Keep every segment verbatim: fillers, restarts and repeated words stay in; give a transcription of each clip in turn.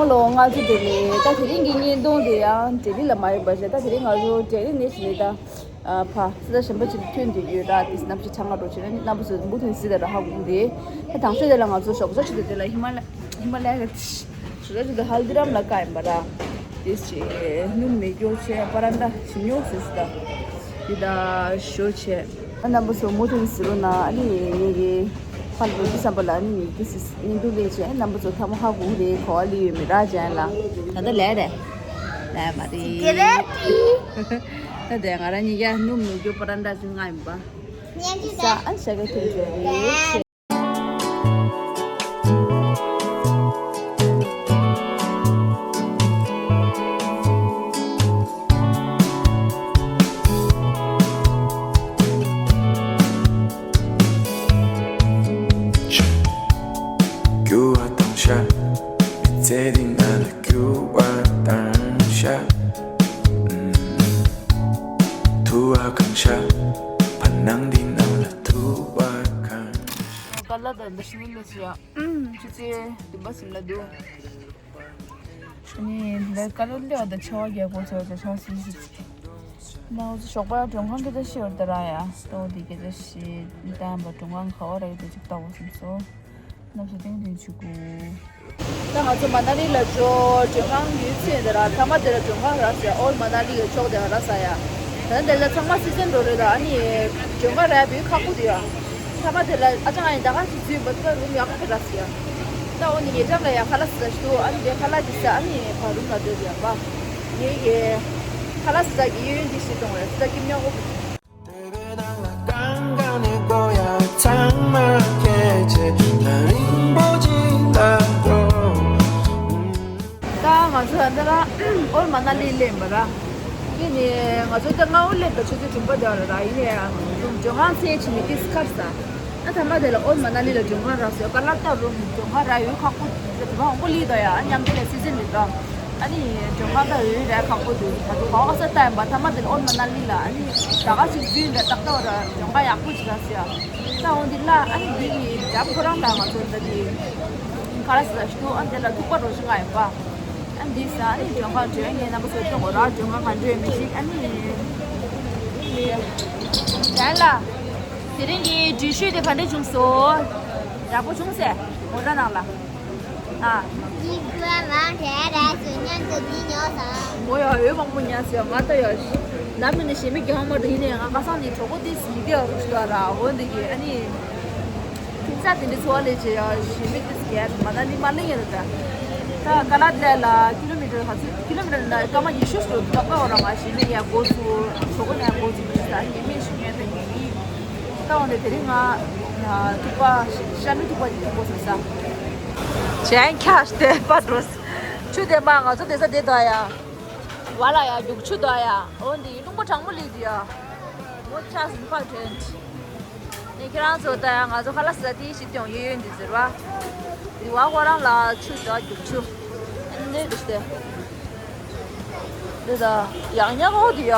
ལོ་ལྔ་བཅུ་དེ་ནི་ད་དེ་རིང་གི་བརྙན་ཐུང་དེ་ཡང་ལྡི་ལི་ལ་མ་ཡིན་པ་ཞིག་ད་དེ་རིང་ང་ཚོ་ལྡི་ལི་ནས་ཞིག་ནས་ད་ཕ་སི་ད་གཞན་པ་ཅིག་ཐོན་དུ་ཡོད་ར། དེ་སྣབས་ཤིག་ཆང་ང་འགྲོ་བྱས་ན་རྣམ་པ་ཚོ་མུ་མཐུད་སི་ད་ར་ཧ་གོ་དེ། ད་དང་ཤོས་དེ་ལ་ང་ཚོ་ཞོགས་ཇ་ཆུ་དེ་དེ་ལ་ཧི་མ་ལ་ཧི་མ་ལ་ཡ་གི་ཞོགས་ཇ་ཆུ་དེ་ཧལ་དི་རམ་ལ་ཀ་ཡིན་པ་ར། དེ་ཞིག་སྣུམ་མེད་སྐྱོ་ཆེ་པ་ར་འདྲ་ཞིམ་ཉོག་སི་སི་ད། འདི་ད་ཞོ་བྱས། ཨ་རྣམ་པ་ཚོ་མུ་མཐུད་ཟེར་རོ་ན་ཨ་ནི་ངེད་ཀྱི་ཕ་ལོ་རྒྱུས་བསམ་པ་ལ་ཨ་ནི་ངེད་ཀྱི་སི་སི་བརྙན་ཐུང་ལས་བྱས་རྣམ་པ་ཚོ་ཐ་མ་ཧ་གོ་རེད་གོ་བ་ལི་ཡོད་མི་ར་ཅན་ལ། ད་ལྟ་ལས་རེད། ལས་མ་རེད། ད་དེ་ང་རང་ཉིད་ཀྱ་སྣུམ་ནུ་རྒྱུ་པ་ར་འདྲ་ཅུ་ང་ཡིན་པ། ས་ཨ་ནི་ཤ་ག་ཐོན་བྱུང་རེད། རྒྱུ་བ་དང་ཤ། མི་ཚེ་འདི་ན་ལ་རྒྱུ་བ་དང་ཤ། ཐུ་བ་གང་ཤ། བར་སྣང་འདི་ན་ལ་ཐུ་བ་གང་ཤ། ཀ་ལ་དང་འདི་ཤི་མི་ལ་ཤི་ཡ། ཆུ་ཚོད་བདུན་པ་ཟིན་ལ་འདུག་ཨ་ནི་འདི་ཀ་ལོ་ལེའོ་དང་ཆེ་བ་རྒྱལ་པོ་ཚོ་དང་ཆ་སུ་ཞིག་ན་འོ་ཚོ་ཞོགས་པ་མགྲོན་ཁང་སྐད་ཆ་བཤད་ཡོད་ད་ར་ཡ། ཏོ་འདི་སྐད་ཆ་བཤད་ད་ཡང་པ་མགྲོན་ཁང་ག་བ་ར་ཡོད་དེ་ཅིག་ལྟ་བ་སོང་སོ། ནམ་སོ་ཏིང་ཏིང་ཆུ་གུ། ད་ང་ཚོ་མ་ན་ལི་ལ་འགྲོ་མགྲོན་ཁང་ཡོད་ཚེ་འདི་ར་ཐ་མ་དེ་ལ་མགྲོན་ཁང་ར་ཟེར་ཨོལ་མ་ན་ལི་གི་ཕྱོགས་དེ་ར་ཟ་ཡ། ད་འདི་ལ་ཚང་མ་སི་ཛན་འགྲོ་རེད་ད་ཨ་ནི་མགྲོན་ཁང་ར་བེའུ་ཁག་པོ་དེ་ཡ། ཐ་མ་དེ་ལ་ཨ་ཅང་ཨ་ཡིན་ད་ག་ཅིག་འཛུལ་མ་ཐུབ་ན་རུམ་ཡག་པོ་ར་ཟེར་ཡ། ད་འོ་ནི་ངེད་ཅག་ལ་ཡ་ཁ་ལག་ཟ་ཞིག་འདུག་ཨ་ནི་དེ་ཁ་ལག་ཅིག་ཟ་ཨ་ནི་ཕ་རུམ་ལ་སྡོད་ཡ་པ། ངེད་ཀྱི་ཁ་ལག་ཟ་གི་ཡོད་ཡོད་འདི་ཞིག་གཏོང་བ་ཟ་གི་མྱོང་གོ། ད་ང་ཚོ་ད་ལྟ་ཨོལ་མ་ན་ལི་སླེབས་པ་ར། དེ་ནས་ང་ཚོ་ད་སྔ་བོ་སླེབས་པ་ཆུ་ཚོད་དྲུག་པ་དེ་བ་ལ་ར་ཡིན་ཡ། མགྲོན་ཁང་ཚེ་ཕྱི་ནས་ཏིས་ཁར་ས། ཨ་ཐ་མ་དེ་ལ་ཨོལ་མ་ན་ལི་ལ་མགྲོན་ཁང་རག་སོང་། ཀ་ལར་ཏ་རུམ་མགྲོན་ཁང་རག་ཡོད་ཁག་པོ་དེ་བ་ཧོང་པོ་ལི་དོ་ཡ་མཉམ་དེ་ལ་སི་ཛན་ལི་དོ། ཨ་ནི་མགྲོན་ཁང་ད་ཡོད་རག་ཁག་པོ་དེ་ང་ཚོ་ག་ཨོ་ས་ཏ་ཡིན་པ་ཐ་མ་དེ་ལ་ཨོལ་མ་ན་ལི་ལ་ཨ་ནི་ད་ག་ཅིག་འཛུལ་འདྲ་ཏག་ཏག་ར་མགྲོན་ཁང་ཡག་པོ་ཅིག་རག་སོང་ཡ། ད་འོ་འདི་ལ་ཨ་ནི་འདི་ནི་རྒྱབ་ཁོ་རང་དང་ང་ཚོ་འདི་ནི་ཁ་ར་སི་ལ་ཞུ་ཨ་འདི་ལ་ཐུག་པ་རོ་ཞིག་ང་ཡིན་པ། ཨ་འདི་ས་ཨ་ནི་མགྲོན་ཁང་འགྲོ་ངའི་རྣམ་པ་ཚོ་སྟོན་གོ་ར་མགྲོན་ཁང་ག་འགྲོ་ཡོད་མེད་ཅིག་ཨ་ནི། ཡན་ལ། དེ་རིང་གི་འགྲུལ་བཞུད་དེ་ག་འདྲ་བྱུང་སོང་། ཡག་པོ་བྱུང་སེ། ངོ་སྤྲོད་གནང་ལ། ཨ། འདི་ཀུ་མང་དྲགས་ར་ཚོ་མཉམ་དུ་འདི་ཉོ་སོང་། མོ་ཡ་འོད་མང་པོ་ཉར་སོང་ང་ད་ཡ། ནམ་ནི་ཞེ་མི་རྒྱང་མ་དུ་ཡིན་ནའི་ང་ཁ་སང་ནི་གྲོགས་པོ་དེ་ཟིན་གི་ཡོད་རེད་ཤི་བ་ར་འོ་འདི་གི་ཨ་ནི། ཁྱིམ་ཚང་དེ་འདྲའི་འཚོ་བ་ལས་བྱེད་ཡ་ཞེ་མི་དེ་ཟིག་ཡ་མ་ད་ནི་མ་ལེ་ཡ་རེད་ད། ད་ཀ་ལ་དེ་ལ་ཀི་ལོ་མི་ཊར་ག་ཚོད་ཀི་ལོ་མི་ཊར་ན་སྐར་མ་ཉི་ཤུ་ཞིག་འགྲོ་འདུག་ད་ཀ་བ་ར་ང་ཞེ་མི་ཡ་འགོ་ཚུགས་གྲོགས་པོ་ཡ་འགོ་ཚུགས་མི་ད་ཉི་མི་ཞིག་ཉན་ད་ཉི་མི། ད་འོ་འདི་དེ་རིང་ང་ཐུག་པ་ཤ་མི་ཐུག་པ་ཉི་ཐུག་པ་ཟེར་ས། ཅན་ཁྱ་སྟེ་པ་འགྲོ། ཆུ་དེ་མ་ང་ཚོ་དེ་ས་དེ་དོ་ཡ། བ་ལ་ཡ་རྒྱུག་ཆུ་དོ་ཡ། འོ་འདི་ལུང་པ་གྲང་མོ་ལི་དི་ཡ། མོ་ཆ་སུ་ཕ་དྲན། ནི་ཁྱེད་རང་ཚོ་ད་ཡ་ང་ཚོ་ཁ་ལ་ས་དེ་ཤི་ཏེ་ཡོང་ཡོད་ཡོད་འདི་ཟེར་བ། དི་བ་ཁོ་རང་ལ་ཆུ་དོ་རྒྱུག་ཆུ། ཨ་ནི་འདི་སྟེ། འདི་ད་ཡང་ཉག་འོ་དི་ཡ།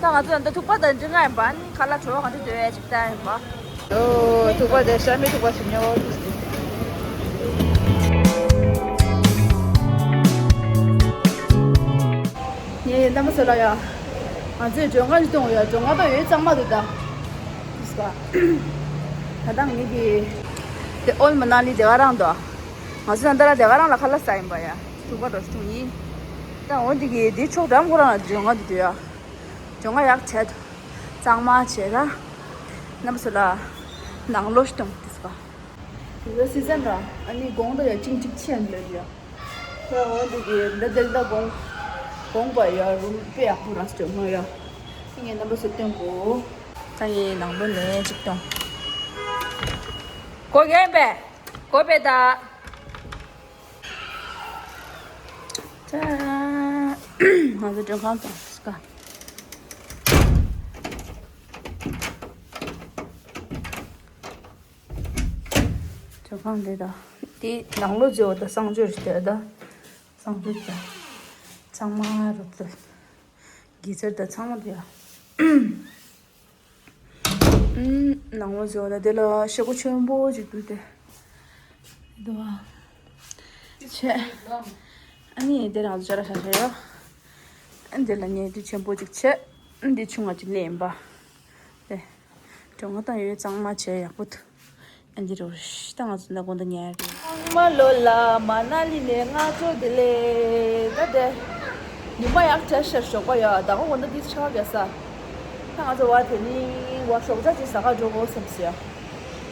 ད་ང་ཚོ་ཡང་ད་ཐུག་པ་དང་འདྲི་ང་ཡིན་པ་ནི་ཁ་ལ་གྲོ་བ་ག་འདྲི་འདོད་ཡ་ཅིག་ད་ཡིན་པ། ཨོ་ཐུག་པ་དེ་ཤ་མི་ཐུག་པ་ཞིག་ཉོ་འོ་དི་སྟེ། ངས་རྣམ་པ་ཚོ་ལ་ཡ། ང་ཚོས་མགྲོན་ཁང་ཞིག་གཏོང་ཡ་མགྲོན་ཁང་ད་ཡོད་གཙང་མ་འདུག་ད། ད་ལྟ་ངེད་ཀྱི། དེ་ཨོལ་མ་ན་ལི་དེ་ག་རང་འདུག་ང་ཚོ་ད་ལྟ་ར་དེ་ག་རང་ལ་ཁ་ལག་ཟ་ཡིན་པ་ཡ། ཐུག་པ་རོ་ཞིག་འཐུང་ཡིན། ད་འོ་འདི་གི་འདི་ཕྱོགས་འགྲམ་ཁོ་རང་ལ་མགྲོན་ཁང་འདུག་དུ་ཡ། མགྲོན་ཁང་ཡག་བྱས། གཙང་མ་བྱས་ར། རྣམ་པ་ཚོ་ལ། ནང་ལོགས་ཤིག་གཏོང་དུས་སྐབས། དེ་ཚོ་སི་ཛན་ར། ཨ་ནི་དགོང་དག་ཡ་ཅིང་ཅིག་ཆེ་ཡང་ལོས་ཡ། ད་འོ་འདི་གི་འདི་འདི་འདི་དགོང་། དགོང་པ་ཡ་རུམ་དཔེ་ཡག་པོ་ར་སྤྱོད་མ་ཡ། ངས་རྣམ་པ་ཚོ་སྟོན་གོ། ད་ངས་ནང་ལོགས་ནས་ཅིག་གཏོང་། གོ་རྒན་པས། གོ་པས་ད། ཅ། ང་ཚོ་མགྲོན་ཁང་དང་སྐ། མགྲོན་ཁང་འདི་དང་། འདི་ནང་ལོགས་ཇོ་དང་གསང་སྤྱོད་རེད་དེ་ད། གསང་སྤྱོད་དང་། ཚང་མ་རུ་དང་། དགེ་རྩར་དང་ཚང་མ་འདི་ཡ། ནང་ལོགས་ཇོ་དང་དེ་ལ་ཤེལ་སྒོ་ཆེན་པོ་ཅིག་འདུག་སྟེ། འདུག་བ། ཆེ། ཨ་ནི་དེ་རང་ཚོ་ཅ་ལག་ཤ་ཤ་ཡོད། ཨ་འདི་ལ་ཉལ་དུས་ཆེན་པོ་ཅིག་བྱས། ཨ་འདི་ཆུང་བ་ཅིག་ལེན་པ། དེ། གྲོད་ཁོག་དང་ཡོད་གཙང་མ་བྱས་ཡག་པོ་འདུག་ཨ་འདི་རུ་ཤི་ད་ང་ཚོ་ན་དགོང་དག་ཉལ་རེད། ཨང་མ་ལོ་ལ་མ་ན་ལི་ནས་ང་ཚོ་དེ་ལས་ད་དེ། ཉི་མ་ཡག་བྲལ་ཤར་ཞོགས་པ་ཡ་ད་ག་འོ་ན་འདི་ཆ་བ་རྒྱ་ས། ད་ང་ཚོ་བ་དེ་ནི་བ་ཞོགས་ཇ་ཅིག་ཟ་ག་འགྲོ་དགོས་བསམ་སོང་ཡ།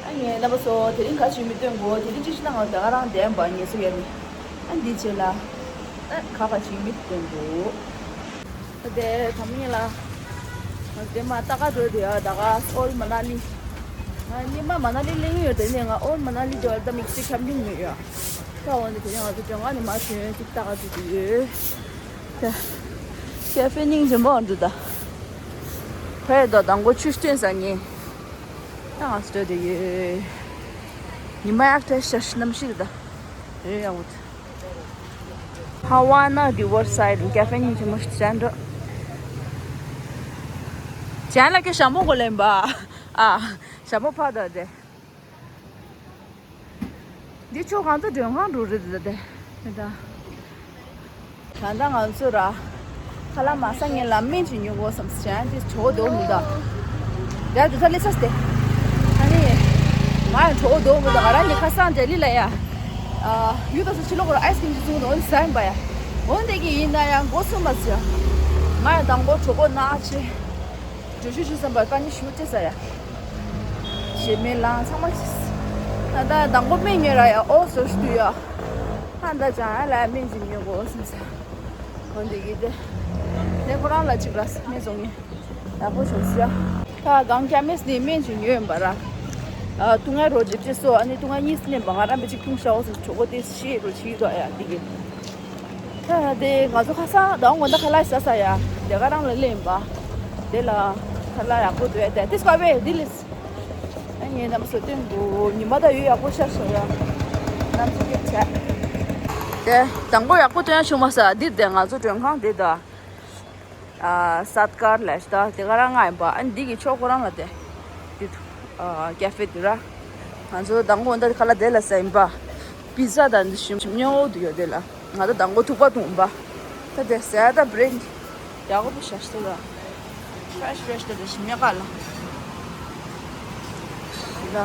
ཨ་ངས་རྣམ་པ་ཚོ་དེ་རིང་ག་ཅིག་མི་སྟོན་དགོས། དེ་རིང་ཅི་ཞིག་ན་ང་ད་ག་རང་བསྡད་པ་ངལ་གསོ་ཡ་ནི། ཨ་འདི་བྱས་ལ། ཨ་ག་ག་ཅིག་མི་སྟོན་དགོས། ཨ་དེ་དམ་ངེས་ལ། ང་དེ་མ་ད་ག་འགྲོ་དེ་ཡ་ད་ག་ཨོལ་མ་ན་ལི། ང་ཉི་མ་མ་ན་ལི་གླེང་ཡོད་དེ་ནས་ང་ཨོལ་མ་ན་ལི་དེ་བ་ད་མིག་ཅིག་འཁྱམ་མྱོང་མེད་ཡ། ད་འོ་ནི་དེ་རིང་ང་ཚོ་དོན་ང་ནི་མ་ཐོན་ཅིག་ད་ག་འགྲོ་དེ་ཡོད། ད། ཁེ་ཧྥེ་སྙིང་རྗེ་མོ་འདུག་ད། ཕ་ཡ་ད་དང་པོ་ཆུ་སྟོན་ས་ངས། ད་ང་ཚོ་སྟོད་དེ་ཡོད། ཉི་མ་ཡག་ཐལ་ཤར་གནམ་གཤིས་ད། ཨེ་ཡག་པོ་འདུག་ཧ་ཝ་ན་ཌི་ཝར་སའིཌ་ཀེ་ཧྥེ་ཉིན་ཆེན་མོ་ཞིག་ཅན་འགྲོ། ཅན་ལ་ཀེ་ཞྭ་མོ་གོ་ལེན་པ། ཨ། ཞྭ་མོ་ཕ་ད་དེ། འདི་ཆོ་གང་ཚོ་མགྲོན་ཁང་འགྲོ་རེད་དེ་དེ། དེ་ད། ད་ལྟ་ང་ཚོ་ར། ཁ་ལག་མ་ཟ་ངེས་ལ་སྨན་ཅིག་ཉོ་དགོས་བསམ་ཟེར་ཡང་དེ་གྲོགས་འདུག་མི་འདུག་ཡ་དུ་ད་ལེ་ཚ་སྟེ། ཨ་ནི། ང་ཡང་གྲོགས་འདུག་མི་འདུག་ང་རང་གི་ཁ་སང་ལྡི་ལི་ལ་ཡ། ཨ། ཡུལ་དུ་སུ་ཕྱི་ལོགས་ར་ཨའི་སི་ཀྲིམ་ཅིག་བཙུགས་འདུག་འོན་ཟ་ཡིན་པ་ཡ། འོན་ཏེ་གི་ཡིན་ན་ཡང་མགོ་ཚོས་མ་ཟེར། ང་ཡང་དང་པོ་གྲོགས་པོ་ནག་ཆེ། འགྲུལ་བཞུད་ཞུ་བསམ་པར་དཀའ་ངལ་ཞུ་ཅེས་ཟ་ཡ། ཞེ་མེད་ལང་ཚང་མ་ཤིས། ད་ལྟ་དང་པོ་སྨན་ཉོས་ར་ཡ་ཨོ་སོ་ཞུ་དུ་ཡ། ཧ་ད་ཅང་ཡ་ལ་སྨན་ཅིག་ཉོ་དགོས་སེམས་ས། འོན་ཏེ་གི་དེ། དེ་ཁོ་རང་ལ་ཅིག་ར་སྨན་བཟོ་ངེས། ཡག་པོ་བྱུང་ས། ད་གང་ཀྱ་མེས་ནི་སྨན་ཅིག་ཉོས་ཡིན་པ་ར། ཨ་ཏུ་ང་རོ་ལེབ་ཅེས་སོ་ཨ་ནི་ཏུ་ང་གཉིས་སྨན་པ་ང་རང་པེ་ཅིག་ཏུང་ཤ་འོ་སོ་གྲོགས་པོ་དེ་ཤེས་རོ་ཆིག་དོ་ཡ་འདི་གི། ད་དེ་ང་ཚོ་ཁ་སང་ཟླ་བ་སྔོན་ད་ཁ་ལག་ཟ་ས་ཡ། དེ་ག་རང་ལ་ལེན་པ། དེ་ལ་ཁ་ལག་ཡག་པོ་འདུག་ཡ་དེ་དེ་སྐབས་བས་དེ་ལས། ཨ་ངའི་རྣམ་པ་ཚོ་སྟོན་དགོས། ཉི་མ་ད་ཡོད་ཡག་པོ་ཤར་སོང་ཡ། རྣམ་ཚོ་སྐྱིད་བྱས། དེ་དང་པོ་ཡག་པོ་སྟོན་ཡ་བྱུང་མ་ས་འདི་དེ་ང་ཚོ་མགྲོན་ཁང་འདི་ད། ཨ་སད་ཀར་ལས་ད་དེ་ག་རང་ང་ཡིན་པ། ཨ་འདི་གི་ཕྱོགས་ཁོ་རང་ལ་དེ། འདི་ཨ་ཀེ་ཧྥེ་འདི་ར། ང་ཚོ་དང་པོ་འདི་ཁ་ལག་དེ་ལ་ཟ་ཡིན་པ། པི་ཛ་དང་འདི་ཞིམ་ཞིམ་ཉོ་འོ་འདུག་ཡོད་དེ་ལ། ང་ད་དང་པོ་ཐུག་པ་འཐུང་པ། ད་དེ་ཟས་ད་བྷི་རེཌ་ཡག་པོ་བྱས་ཤག་ད། ཕྲེཤ་ཕྲེཤ་ད་དེ་ཞིམ་ཡག་ག་ལ། ད་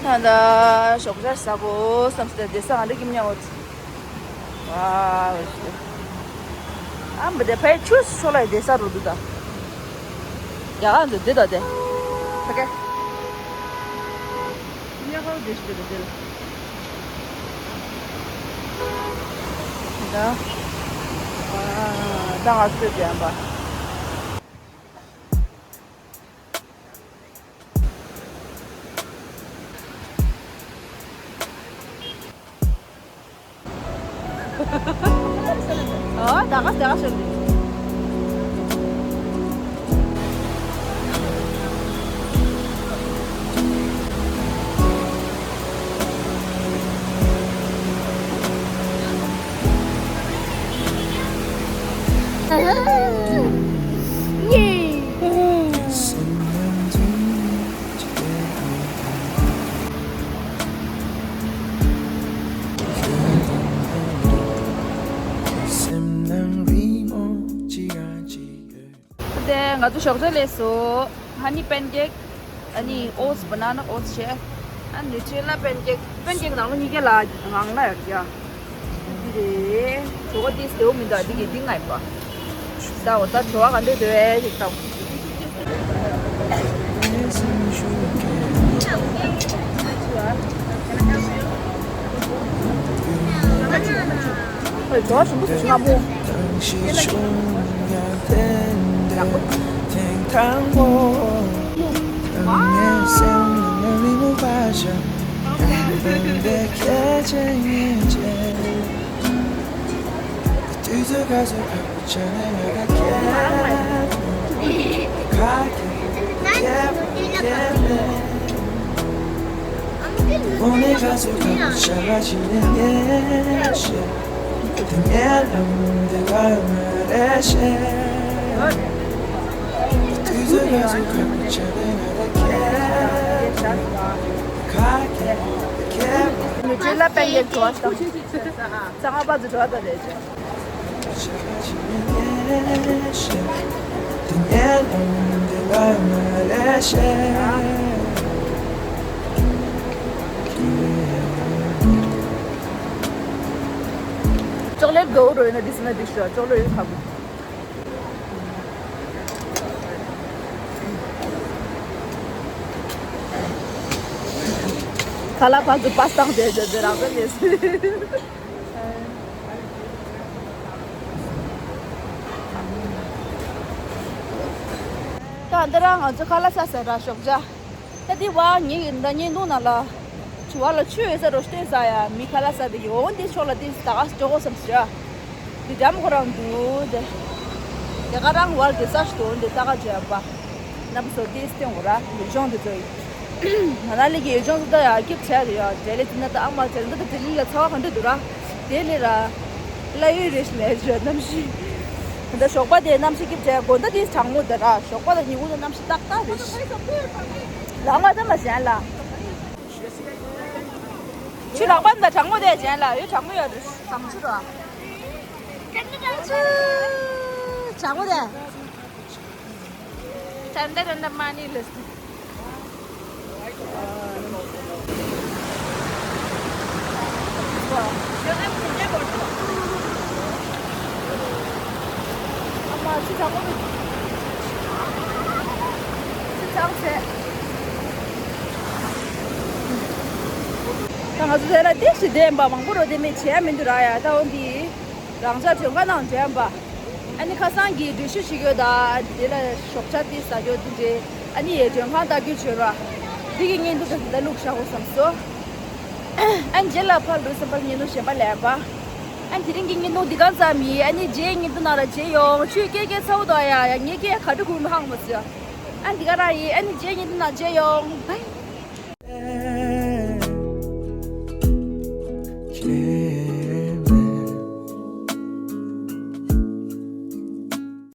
ད་ད་ཞོགས་ཇ་ཟ་དགོས་བསམ་སྟེ་དེ་ས་ང་འདྲ་གི་མཉམ་འོ། ཝའོ། ཨ་མ་དེ་ཕའི་ཆུ་སོ་ལ་དེ་ས་རུ་འདུག་ད། ཡག་ག་འདུག་དེ་ད་དེ། ཕ་གི། ཉག་ག་དེ་ཞིག་དེ་ད་དེ་ལ། ད། ཨ་ད་ང་ཚོས་དེ་ཡང་པ། ཨོ་ད་ག་ད་ག་ཤོད། དེ་ང་ཚོ་ཞོགས་ཇ་ལས་སོ། ཧ་ནི་པན་ཀེག་ཨ་ནི་ཨོ་ཊི་སི། བ་ན་ན་ཨོ་ཊི་སི་བྱས། ཨ་ནི་ནུ་ཊི་རེ་ལ་པན་ཀེག་པན་ཀེག་ནང་ལོ་གཉིས་ཀ་ལ་ངང་ལ་ཡོད་ཀྱ། འདི་རེད། བྲོ་བ་ཏིས་དེའུ་མི་འདུག་འདི་གི་འདི་ང་ཡིན་པ། ད་འོ་ད་བྲོ་བ་ག་འདྲ་འདུག་ཨེ་ཞིག་ལྟ། ཨོ་ཡ་བྲོ་བ་ཞིམ་པོ་ཞིམ་པོ་ཞིམ་པོ། ནུ་ཊི་རེ་ལ་པན། ཡེ་བྲོ་བ་ཤོག་ཚང་མ་པ་ཚོ་བྲོ་བ་ད་རེད། ཅོག་ལེ་ཊི་དགའ་བོ་རོ་ཡིན་ན་འདི་སི་ན་འགྲིག་ཤོག་ཅོག་ལེ་ཊི་ཡོད་ཁ་བུ། ཁ་ལག་ཕར་ཚུར་པ་སངས་བསྡད་བསྡད་བསྡད་རང་དཔེ་མེད་སྲིད། ད་འདི་རང་ང་ཚོ་ཁ་ལག་ཟ་ཟེར་ར་ཞོགས་ཇ། ད་འདི་བ་ངེད་ཀྱི་འདྲ་བརྙན་ཐུང་ནང་ལ་བྱི་བ་ལ་ཆུ་ཡོད་ས་རོ་སྟོན་ས་ཡ་མི་ཁ་ལག་ཟ་དེ་ཡོང་འདི་ཕྱོགས་ལ་འདི་ད་ག་སེ་འགྲོ་དགོས་བསམ་ཟེར། འདི་འགྲམ་ཁོ་རང་འདུག་དེ། དེ་ག་རང་བར་དེ་ས་ཞིག་འདུག་འདི་ད་ག་བྱས་པ། རྣམ་པ་ཚོ་དེ་སྟོན་དགོས་ར་ཡུལ་ལྗོངས་དེ་ཚོ་ཡིན། ང་རང་ལི་གི་ཡུལ་ལྗོངས་སུ་ད་ཡ་སྐྱིབས་བྱས་རེད་ཡ་འབྲས་ལི་དེ་ན་ད་ཨ་མ་བྱས་ད་ད་དེ་ལི་ལ་ཚ་བ་ག་འདྲ་འདུག་ར། དེ་ལས་ར། བླ་ཡུལ་རེད་ལས་བརྗོད་གནམ་གཤིས། ད་ཞོགས་པ་དེ་གནམ་གཤིས་སྐྱིད་བྱས་དགོང་དག་དེ་གྲང་མོ་དེ་ར་ཞོགས་པ་དང་ཉིན་གུང་དུ་གནམ་གཤིས་ཏག་ཏག་རེད། ལ་མ་ད་མ་གཞན་ལ། ཆུ་ལག་པ་འདི་གྲང་མོ་དེ་གཞན་ལ་ཡོད་གྲང་མོ་ཡོད་རེད་གྲང་ཆུ་ར། གྲང་མོ་དེ། ཏན་ཏན་ཏན་ཏན་མ་ནི་ལས། ད་ང་ཚོ་དེ་ལ་ཏིག་ཞིག་བསྡད་ཡིན་པ་མང་པོ་རོ་དེ་མི་བྱས་མི་འདུག་ར་ཡ་ད་འོ་འདི་རང་ཅག་མགྲོན་ཁང་ནང་འདྲེན་པ། ཨ་ནི་ཁ་སང་གི་འགྲུལ་བཞུད་ཞིག་ཡོད་ད་དེ་ལ་ཞོགས་ཇ་དེ་ཟ་རྒྱུ་དེ་འདྲས་ཨ་ནི་ཡའི་མགྲོན་ཁང་ལྟ་རྒྱུ་བྱོས་ར། འདི་གི་བརྙན་ཐུང་དེ་ལ་བླུགས་བཞག་དགོས་བསམ་སོང་། ཨ་ནི་རྗེས་ལ་ཕར་ལུས་སེམས་པར་བརྙན་ཐུང་གཞན་པ་ལེན་པ། ཨ་ནི་དེ་རིང་གི་བརྙན་ཐུང་འདི་ག་ཙམ་ཡིན། ཨ་ནི་རྗེས་བརྙན་ཐུང་ནང་ལ་མཇལ་ཡོང་། ཆུ་སྐྱེ་སྐྱེ་ཚ་བོ་དོ་ཡ་ཡ་ངས་སྐྱེ་ག་འདྲ་གུ་མི་ཧང་མ་ཟེར། ཨ་ནི་འདི་ག་རང་ཡིན། ཨ་ནི་རྗེས་བརྙན་ཐུང་ནང་མཇལ་ཡོང་། བྷའི།